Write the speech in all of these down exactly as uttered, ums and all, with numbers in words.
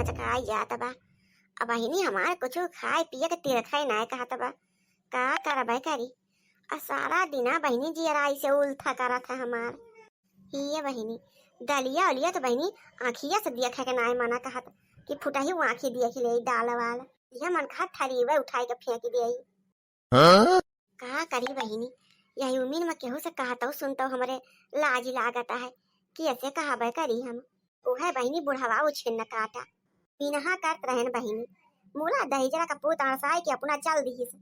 चकाई जात बा। अब बहिनी हमार कुछ खाए पिए के तिरखा ही नाय कहत बा। का करबे करी? आ सारा दिना बहिनी जियरा ऐसे उल्था करत है हमार। ये बहिनी, दलिया उलिया तो बहिनी आँखिया से देखे के नाय मना कहत कि फुटही आँखी देख ले दाल वाल। यह मन कहत थरीवे उठाई के फेंक दे। हाँ? का करी बहिनी, यही उमिर में केहू से कहतौ सुनतौ हमरे लाज लागत है कि ऐसे कहबे करी हम। उहे बहिनी बुढ़वा उछिन्न काटा, पिनहा करत रहन बहिनी, मुला दहिजरा का पूत अड़साए के अपना चल दिहिस।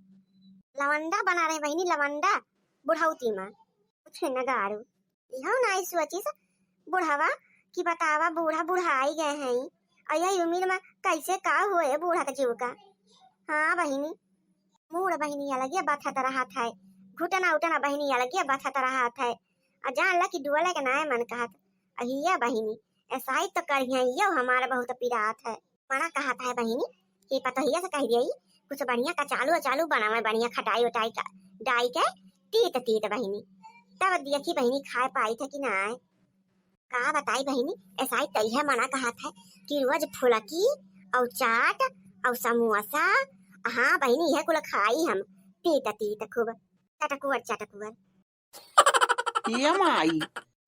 लवंडा बना रहे बहिनी, लवंडा बुढ़ौती में उछिन्न गारू। इहो नाई सोचिस बुढ़वा कि बतावा बूढ़ा बुढ़ाई गए हैं, और यही उमिर में कैसे का होए बूढ़ा के जीव का। हाँ बहिनी, मूड़ बहिनी अलगे बथत रहत है, घुटना उटना बहिनी अलगे बथत रहत है, और जान ला कि डुअले के नाय मन कहत। अहिया बहिनी, ऐसाई तो करिया यो हमार बहुत पिरात है। मना कहत है बहिनी कि पतोहिया से कह दिया कुछ बढ़िया कचालू अचालू बनावे, बढ़िया खटाई उटाई का डाई के तीत तीत बहिनी, तब देखी बहिनी खाए पाई थे कि नाय। का बताई बहिनी, ऐसाई तो यह मना कहत है कि रोज फुलकी और चाट और समोसा, हाँ बहिनी, यह कुल खाई हम, तीत तीत खूब, चटकुअर चटकुअर। ये माई।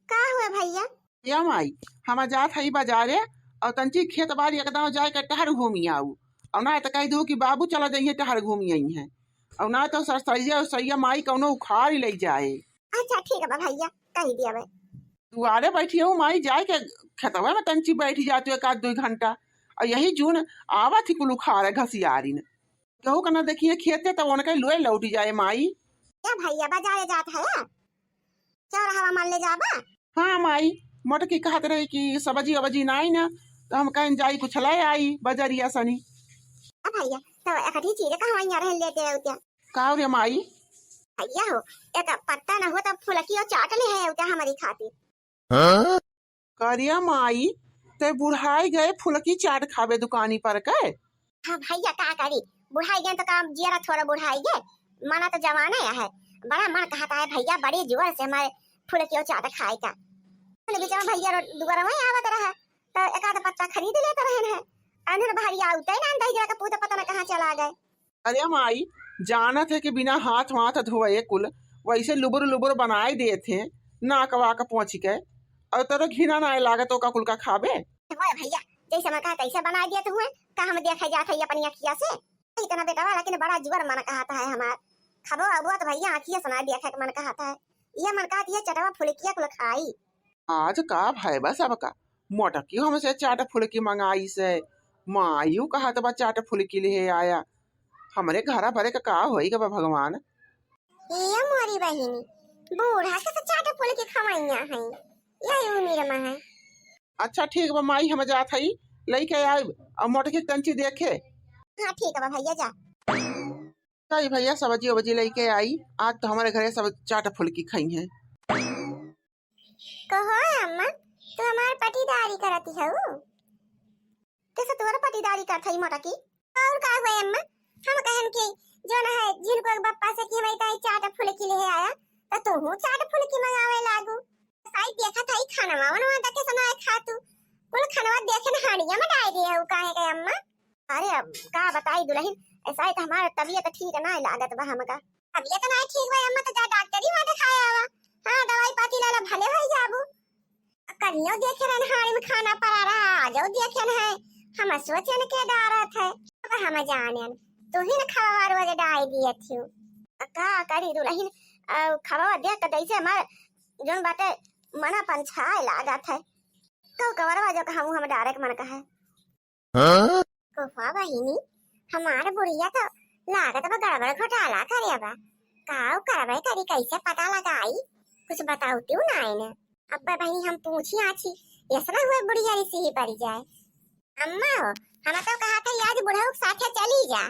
का हुआ भैया? ये माई, हम जात हई बाजारे और तंची खेत बारी एक दाव जाए के टहर घूमी आऊ, और ना तो कह दू कि बाबू चला जाइए टहर घूमी आई हैं, और ना तो सरसैया उसैया माई कौनो उखाड़ ले जाए। अच्छा ठीक बा भैया, कह दिया बे। दुआरे बैठी हूँ माई, जाए के खेतवा में तंची बैठ जाती एक आध दो घंटा, और यही जून आवत ही कुल उखाड़े घसियारिन। केहू के ना देखिए खेते, तब उनके लोए लौट जाए माई। ए भैया, बाजारे जात है, चौराहा माल ले जाबा? हाँ माई, मोटकी कहत रही कि सब्जी वब्जी नाई ना, तो हम कहन जाई कुछ ले आई बजरिया सनी। ए भैया, तो एकठी चीज कहवाइया रहे लेते हो क्या? का रे माई? भैया हो, एक पत्ता ना हो तो फुलकी और चाट ले है क्या हमारी खातिर? हाँ? करिया माई, ते बुढ़ाई गए फुलकी चाट खाबे दुकानी पर के? हाँ भैया, का करी, बुढ़ाई गए तो काम जियरा थोड़ा बुढ़ाई गए, मना तो जवाना है, बड़ा मन कहता है भैया, बड़ी जोर से हमारे फुलकी और चाट खाए का। उन बीच में भैया रो-, दुआर में आवत रहा, तो एक आध पत्ता खरीद लेते रहन है, अनहर भारी आउते ना, दही जरा का पूत पता ना कहाँ चला गए। अरे माई, जानत है कि बिना हाथ वाथ धोए कुल वैसे लुबुर लुबुर बनाए देत हैं, नाक वाक पोंछ के, और तोरो घिना नाय लागत ओका कुल का खाबे? होए भैया, जैसे मन कहा तैसे बनाए देत हुए, का हम देखे जात है अपनी अखिया से? इतना बेटवा, लेकिन बड़ा जुअर मन कहत है हमार, खबो अबो तो भैया अखिया से ना देखे के मन कहत है, ये मन कहत ये चटवा फुलकिया कुल खाई। आज का भय बा सबका, मोटकी हमसे चाट फुलकी मंगाई से, मायू कहत बा चाट फुलकी ले आया, हमरे घरा भरे का का होई गवा भगवान। ये मोरी बहिनी, बूढ़ा के तो चाट फुलकी खवाइया है, यही उम्र में है। अच्छा ठीक बा माई, हम जात हई, लइके आइब, और मोटकी के तंची देखे। हाँ ठीक बा भैया, जा। कई भैया सब्जी उब्जी लइके आई, आज तो हमारे घरे सब चाट फुलकी खाई हैं। कहो अम्मा, तू हमार पटीदारी करती हऊ? कैसे तोर पटीदारी करत हई मोटकी? और का हुए अम्मा, हम कहन कि जो न है जिनको एक बप्पा से कि हमारी ताई चाट फुलकी ले आया, तो तू हूँ चाट फुलकी मंगावे लागू। साई देखत हई खानवा वनवा देखे से ना खा तू, कुल खानवा देखे न हाड़िया में डाल दिए हो काहे के अम्मा? अरे अब का बताई दुलहिन, ऐसा है तो हमार तबीयत ठीक ना लागत बा हमका। तबीयत ना ठीक बा अम्मा, तो जा डॉक्टरी में दिखाए आवा। हाँ, दवाई पाती ला ला, भले हो जाबू। कनियो देखे रहन हाड़ी में खाना पड़ा रहा, आजो देखे न है, हम सोचन के डारत है। अब हम जानेन, तू ही न खवा रोज डाई दिए थियू। का करी दुलहिन, आ, खवा देख के जैसे हमार जोन बाटे मना पंछाए लागत है। कौ कवरवा जो कहूँ हम डारे के मन कहे। हाँ? कोफा बहिनी, हमार बुढ़िया तो लागत बा गड़बड़ घोटाला करे बा। काऊ करबे करी, कैसे पता लगाई? कुछ बताउतिउ नाई न। अब बहिनी हम पूछी आछी, ऐसना हुए बुढ़िया रिसी ही पड़ी जाए। अम्मा हो, हम तो कहा थे आज बुढ़ऊ के साथे चली जा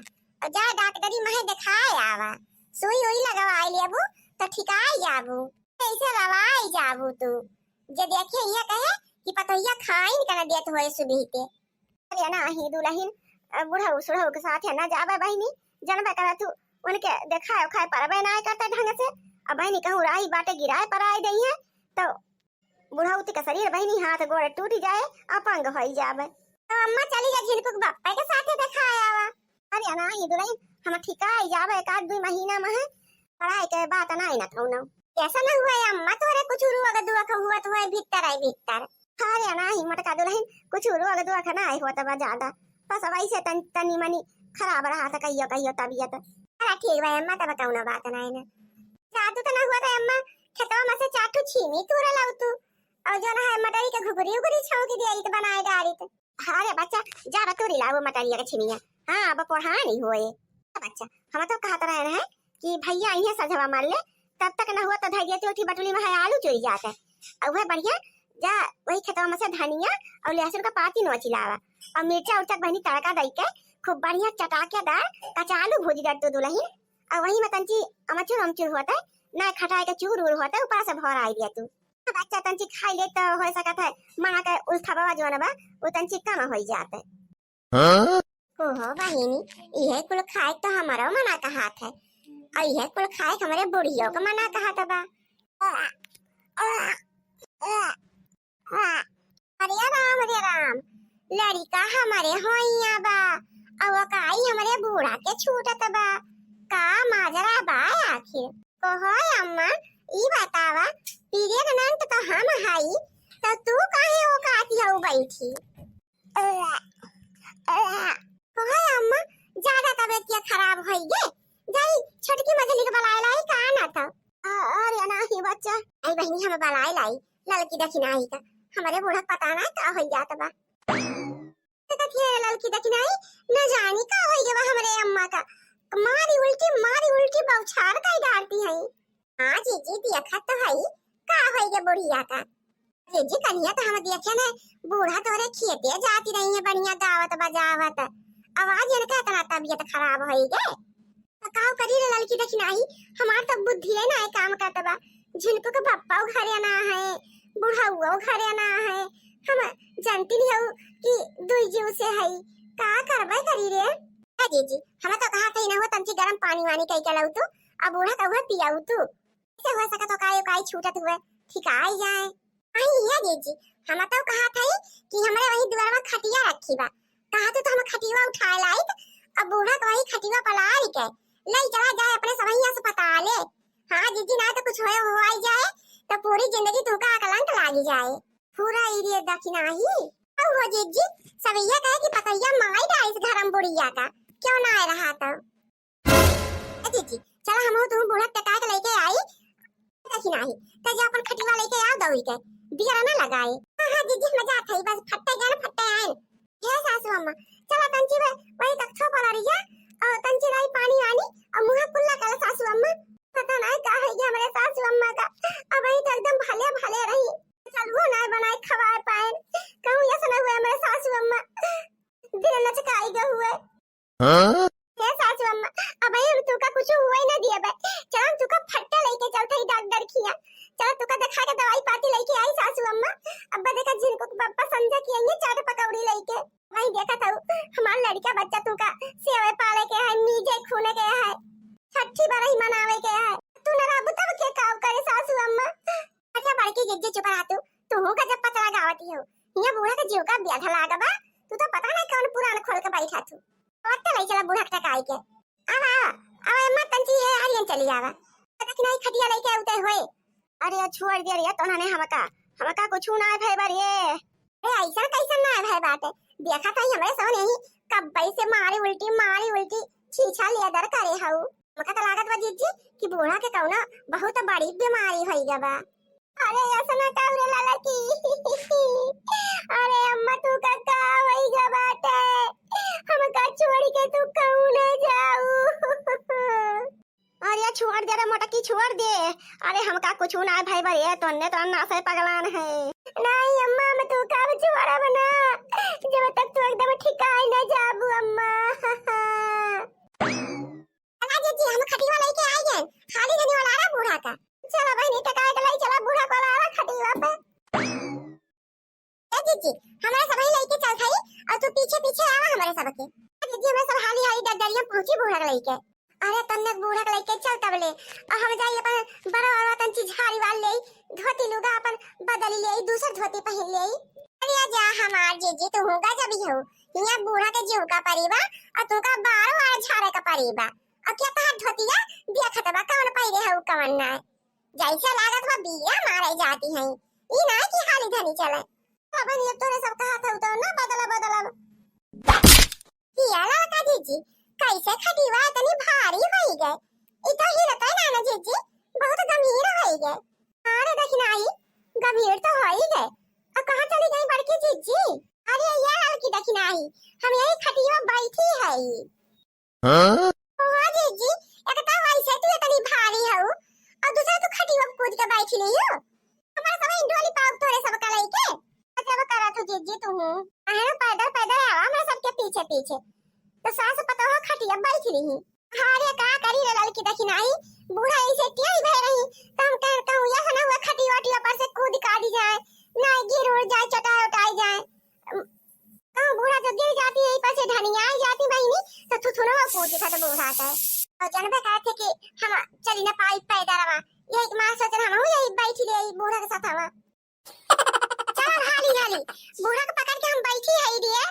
और जा डॉक्टरी महे दिखाए आवा, सुई उई लगवाई लेबू तो ठिकाई जाबू, कैसे रवाई जाबू तू। जे देखिए ये कहे कि पतोहिया खाइन के न देत होए सुबह के। अरे नाही दुलहिन, अ, बुढ़ऊ सुढ़ऊ के साथ है ना जाबे बहिनी, जनबे करे तू, उनके देखाए उखाए परबे ना करते ढंग से। अब बहिनी कहूँ राही बाटे गिराए पराए दई है, तो बुढ़ऊ के शरीर बहिनी हाथ गोड़ टूट जाए, अपंग होई जाबे। तो अम्मा चली जा झिनकू के बप्पा के साथे देखाय आवा। अरे ना, ई दुलहिन, हम ठिकाई जाबे एक आध दुइ महीना में है, पढ़ाई के बात ना है ना कौनो। कैसा ना हुआ है अम्मा, तोरे कुछ रोग दुख हुआ तो है भीतर है भीतर। अरे ना, हिम्मत का दुलहिन, कुछ रोग दुख ना है होता बा ज्यादा, बस वैसे तन-, तनी मनी खराब रहा था कहियो कहियो तबीयत। अरे ठीक बा अम्मा, तब कौनो बात ना है ना। जादू तो ना हुआ था अम्मा, खेतवा में से चार ठो छीमी तूरा लाऊ तू, और जो ना है मटरी के घुघरी उघरी छौंकी दिया, इत बनाए डारी तो। अरे बच्चा, जा बा तोरी लाओ मटरिया के छिमिया। हाँ, अब पढ़ानी होए। बच्चा, हम तो कहत रहे हैं कि भैया इहे सजवा मार ले, तब तक न हुआ तो धैर्य थी उठी बटुली में है आलू चुरी जाते। और वह बढ़िया जा वही खेतवा में से धनिया और लहसुन का पाती नोची लावा और मिर्चा उर्चा के बहनी तड़का दई के खूब बढ़िया चटाकेदार कचालू भूजी दे तू दुलहिन। और वही में तंची अमचूर अमचूर होता है, ना खटाए के चूर उर होता है, ऊपर से भर आई दिया तू। बच्चा तंची खाई ले तो हो सकत है, मना के उल्था बाबा जोन बा, वो तंची कम होई जात है। हाँ? ओहो बहिनी, इहे कुल खाए तो हमरो मना कहत है, और इहे कुल खाए हमरे बुढ़ियो के मना कहत बा। अरे राम रे राम, लड़िका हमरे होइया बा, और ओकाई हमरे बूढ़ा के छूटत बा, का माजरा बा आखिर? कहो अम्मा, ई बतावा, pregnant तो हम हई, तो तू काहे ओकाती हऊ बैठी? कहो अम्मा, ज्यादा तबीयत क्या खराब होई गे? जाई छोटकी मझली के बुलाए लाई का ना तो। अरे नाही बच्चा। आई बहिनी हम बुलाए लाई, ललकी दखिनाही का, हमरे बूढ़ा के पता ना का होई जात बा। तो कथिया ललकी दखिनाही, न जानी का होई गवा हमरे अम्मा का, मारी उल्टी, मारी उल्टी बौछार कई डारती है। हाँ जीजी, देखत तो हई, का होई गे बुढ़िया का। जीजी, कनिया तो हम देखे न, बूढ़ा तोरे खेते जाती रही है, बढ़िया गावत बजावत, आवाज इनका इतना तबीयत खराब होई गे। तो काव करी रे ललकी दखिनाही, हमार तो बुद्धिये ना काम करत बा। झिनकू के बप्पा घरे ना है, बुढ़ऊ घरे ना है, हम जानती नहीं हऊ कि दुई जीव से हई, का करबे करी रे। ए जीजी, हम तो कहा थे ना हो तंची गरम पानी वानी कई के लाऊ तू, अब बूढ़ा कहुआ पियाऊ तू। से हो सकत हो काई काई छूटत हुए, ठिकाई जाए। आई ये जीजी, हम तो कहा थे कि हमरे वही दुआर में खटिया रखी बा, कहा तू तो हम खटिया उठाए लाइत, अब बूढ़ा के वही खटिया पलार के ले चला जाए अपने सवैया अस्पताले। हाँ जीजी, ना तो कुछ होए हुआई जाए तो पूरी जिंदगी तू का कलंक लागी जाए। पूरा इरिये दखिनाही। अब हो जीजी, सवैया कहे कि पतैया माई डाइस घरम बुढ़िया का, क्यों ना आए रहा तो। ए जीजी, चला हमहू तू बूढ़ा टका के लेके आई। दखिनाही, ते जा अपन खटिया लेके आओ दौड़ी के, दिया ना लगाए। हाँ, हाँ जीजी, हम जात हई, बस फट्टे गए ना, फट्टे आए। ए सासू अम्मा, चला तंची बे, वही तक थो पला रही जा, और तंची लाई पानी आनी, और मुँह कुल्ला कर सासू अम्मा। पता ना का है ये हमरे सासू अम्मा का, अब वही तो एकदम भले भले रही। चल वो ना बनाए खवाए पाए, कहूँ ऐसा ना हुए हमरे सासू अम्मा, दिन लचकाई गए हुए। हाँ? हे सासू अम्मा, अबे हम तुका कुछ हुए ना दिए बे। चल हम तुका फट्टा लेके चलत हई डॉक्टर खिया। चल तुका देखा के दवाई पाती लेके आई सासू अम्मा। अब्बा देखा झिनकू के पप्पा संझा की आइए चाट पकौड़ी लेके। वही देखा था हमार लड़का बच्चा तुका सेवे पाले के है, मीजे खूने के है, छठी बरही मनावे के है। तू ना रहबू तब के काव करे सासू अम्मा? अच्छा बड़की जिज्जी चुप रहा तू, तू का जब पचरा गावती हो। ये बूढ़ा के जीव का ब्याधा लागा बा, तू तो पता नहीं कौन पुराण खोल के बैठा तू। अब तो ले चला बूढ़ा के टकाई के। आवा, आवा, आवा, अम्मा तंची ये आर्यन चली आवा। पता कि नहीं खटिया लेके आउते हुए। अरे छोड़ दे रे, तो उन्होंने हमका, हमका कुछ ना है भाई बार ये। अरे ऐसा कैसा ना है भाई बात है? देखा था हमरे सो नहीं, कब्बई से मारी उल्टी, मारी उल्टी, छीछा लेदर करे हऊ। हमका तो लागत बा जीजी कि बूढ़ा के कौनो बहुत बड़ी बीमारी होई गवा। अरे ऐसा ना कहू रे ललकी। अरे अम्मा तू का का होई गा बाटे? हमका छोड़ के तू कहूँ ना जाऊ। अरे छोड़ दे रे मोटकी, छोड़ दे। अरे हमका कुछ ना भाई बरे, तोन्ने तो ना से पगलान है। नहीं अम्मा, हम तू का छोड़ब ना, जब तक तू एकदम ठिकाई ना जाबू अम्मा। चला जीजी, हम खटिया लेके आई गए। खाली जनी वाला आला बूढ़ा का। चला बहिनी, टकाए के लाई चला बूढ़ा को लावा खटिया पे। ए जीजी, हमरा सब ही लेके चल थाई और तू पीछे पीछे आवा हमरे सब के। ए जीजी, हमरा सब हाली हाली डगडरिया पहुंची बूढ़ा के लेके। अरे तन्ने बूढ़ा के लेके चल तब ले। और हम जाई अपन बड़ा बड़ा तंची झाड़ी वाल ले, धोती लुगा अपन बदल ले, दूसर धोती पहन ले। अरे जा, हमार जीजी, तू हूँ गजब ही हो। हियाँ बूढ़ा के जीव का परी बा, और तू का बारो आर झारे का परी बा। और क्या तहार धोतिया देखत बा, कौन पहिरे हऊ, कौन ना। जैसे लागत बा बीड़ा मारे जाती हैं। ई ना कि हाली धनी चले। अब ये तोरे सब कहा था तो ना बदला बदला। किया लड़का जीजी, कैसे खटिवा इतनी भारी होई गए? ई तो हिलते ना ना जीजी, बहुत गंभीर होई गए। अरे दखिनाही, गंभीर तो होई गए। अब कहाँ चली गई बड़की जीजी? अरे ये लड़की दखिनाही, हम यही खटिया बैठी है। हाँ? ओहो जीजी, एक तो वैसे तू इतनी भारी हऊ, और दूसरा तू खटिया पे कूद के बैठ ली हो। हमारे सब इंडोली पाउक तोरे सब का लइके। मतलब करा तू जीजी तू हूँ। अहे पैदल पैदल आवा हमरा सबके पीछे पीछे। तो सास पतोह खटिया बैठ रही। अरे का करी रे लड़की दखिनाही, बूढ़ा ऐसे टियाई भय रही। तो हम कह कहूँ यह ना हुआ खटिया वटिया पर से कूद काट जाए, ना गिर उड़ जाए, चटाई उटाई जाए। अम, कहूँ बूढ़ा जो गिर जाती है, ऊपर से ढनियाई जाती बहिनी, तो थुथुनवा कूद उठा तो बूढ़ा आता है। और जनबे कहते कि हम चली ना पाई पैदल रवा, यही के मार सोचन हम हूँ यही बैठी रही बूढ़ा के साथ हवा। चल हाली हाली, बूढ़ा के पकड़ के हम बैठी है दिए।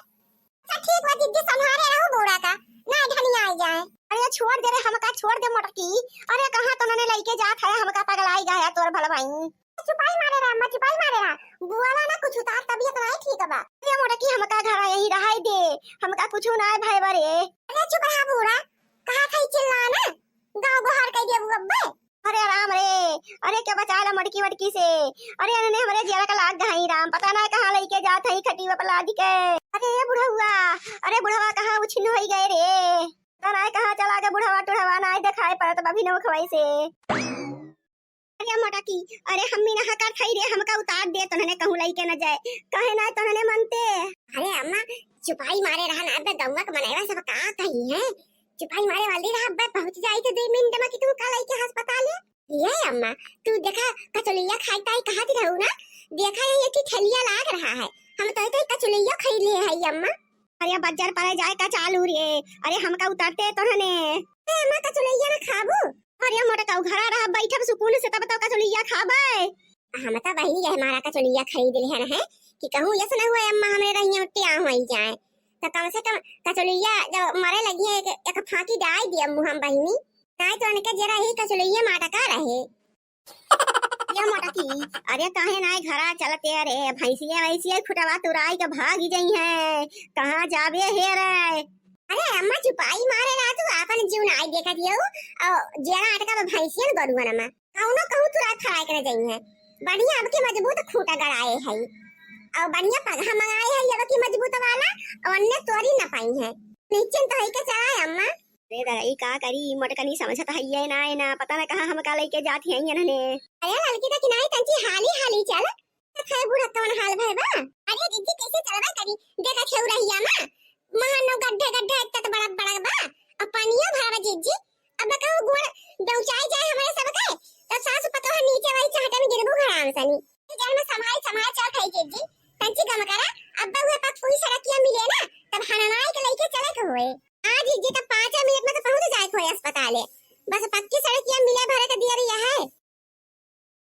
अच्छा ठीक बा दीदी, संभारे रहो बूढ़ा का, ना ढनियाई जाए। अरे छोड़ दे रे हमका, छोड़ दे मोटकी। अरे कहाँ तो उन्होंने लइके जात है, हमका पगलाई गया है तोर भलवाई। चुपाई मारे रहा, अम्मा चुपाई मारे रहा। बुआ ला ना कुछ उतार, तबीयत नहीं ठीक बा। अरे मोटकी हमका घर यही रहाई दे, हमका कुछ ना भय बरे। अरे चुप रहा बूढ़ा, कहा था चिल्ला ना, गाँव गोहार कह दिया बुआ अब्बे। अरे राम रे, अरे क्या बचाए ला मटकी वटकी से। अरे अनने हमरे जियरा का लाग गई राम, पता ना कहाँ लइके जात है खटिया पर लाद के। अरे ये बुढ़वा, अरे बुढ़वा कहाँ उछिन होई गए रे। पता ना कहाँ चला गए बुढ़वा टुढ़वा, ना देखाए पड़त बा भी नौ खवाई से। अरे मोटा की, अरे हम्मी ना हकार खाई रे, हमका उतार दे, तोहने कहूँ लइके न जाए, कहे ना तोहने मनते। अरे अम्मा, चुपाई मारे रहा ना, अबे गौवा के मनैवा सब का कही है, चुपाई मारे वाली रहा, अबे पहुँच जाई तो दो मिनट में कि तू का लइके अस्पताल है। ये अम्मा, तू देखा कचौलिया खाई ताई कहा थी रहू ना, देखा ये एक ठेलिया लाग रहा है, हम तो, तो कचौलिया खाई ले है अम्मा। अरे बज्जर परे जाए का चालू रे, अरे हमका उतरते तोहने। ए अम्मा कचौलिया ना खाबू? अरे मोटा काऊ घरा रहा बैठब सुकून से तब तो कचौलिया खाबे। हम तो बहिनी ये हमारा कचौलिया खरीद ले है कि कहूँ यस न हुआ अम्मा हमरे रहिया उट्टिया होई जाए। तो कम से कम कचौलिया जब मरे लगी है एक, एक फांकी डाई दिया मुँह हम बहिनी। नाई तो उनके जरा ही कचौलिया माटा का रहे। ये मोटा की, अरे काहे ना घरा चलते रे, भैंसिया वैसिया खुटवा तुराई के भाग जाई है, कहाँ जाबे हे रे? अरे अम्मा चुपाई मारे रहा तू, आपन जीव नाई देखत हियो, और जेरा अटका बा भैंसियन गोरुअन मा, कौनो कहूँ तुराई फराई करे जाई है, बढ़िया अब के मजबूत खूंटा गड़ाए है, और बढ़िया पगहा मंगाए है अब की मजबूत वाला, और अन्य तोरी न पाई है, नीचे तो है के चलाए अम्मा। अरे दादा, ई का करी, मोटकनी समझत हइये ना, ना, पता ना कहाँ हमका लइके जात हइये इन्हने। अरे लड़की तो किनारे तंची हाली हाली चल, तो खाए बूढ़ा कौन हाल भय बा? अरे दीदी कैसे चलबा करी, देखा छेउ रहिया ना, महानो गड्ढे गड्ढे इतना तो बड़ा बड़ा बा, अब पानियो भरा बा जीजी, अब कहूँ गोड़ दौचाई जाए हमारे सब के, तो सास पतोह नीचे वही चाहते में गिरबू घराम सनी। जल में संभाल संभाल चल खाई जीजी, तंची गम करा, अब हुए पक पूरी सड़किया मिले ना, तब हननाई के लइके चले के हुए। हाँ जीजी, तब पाँच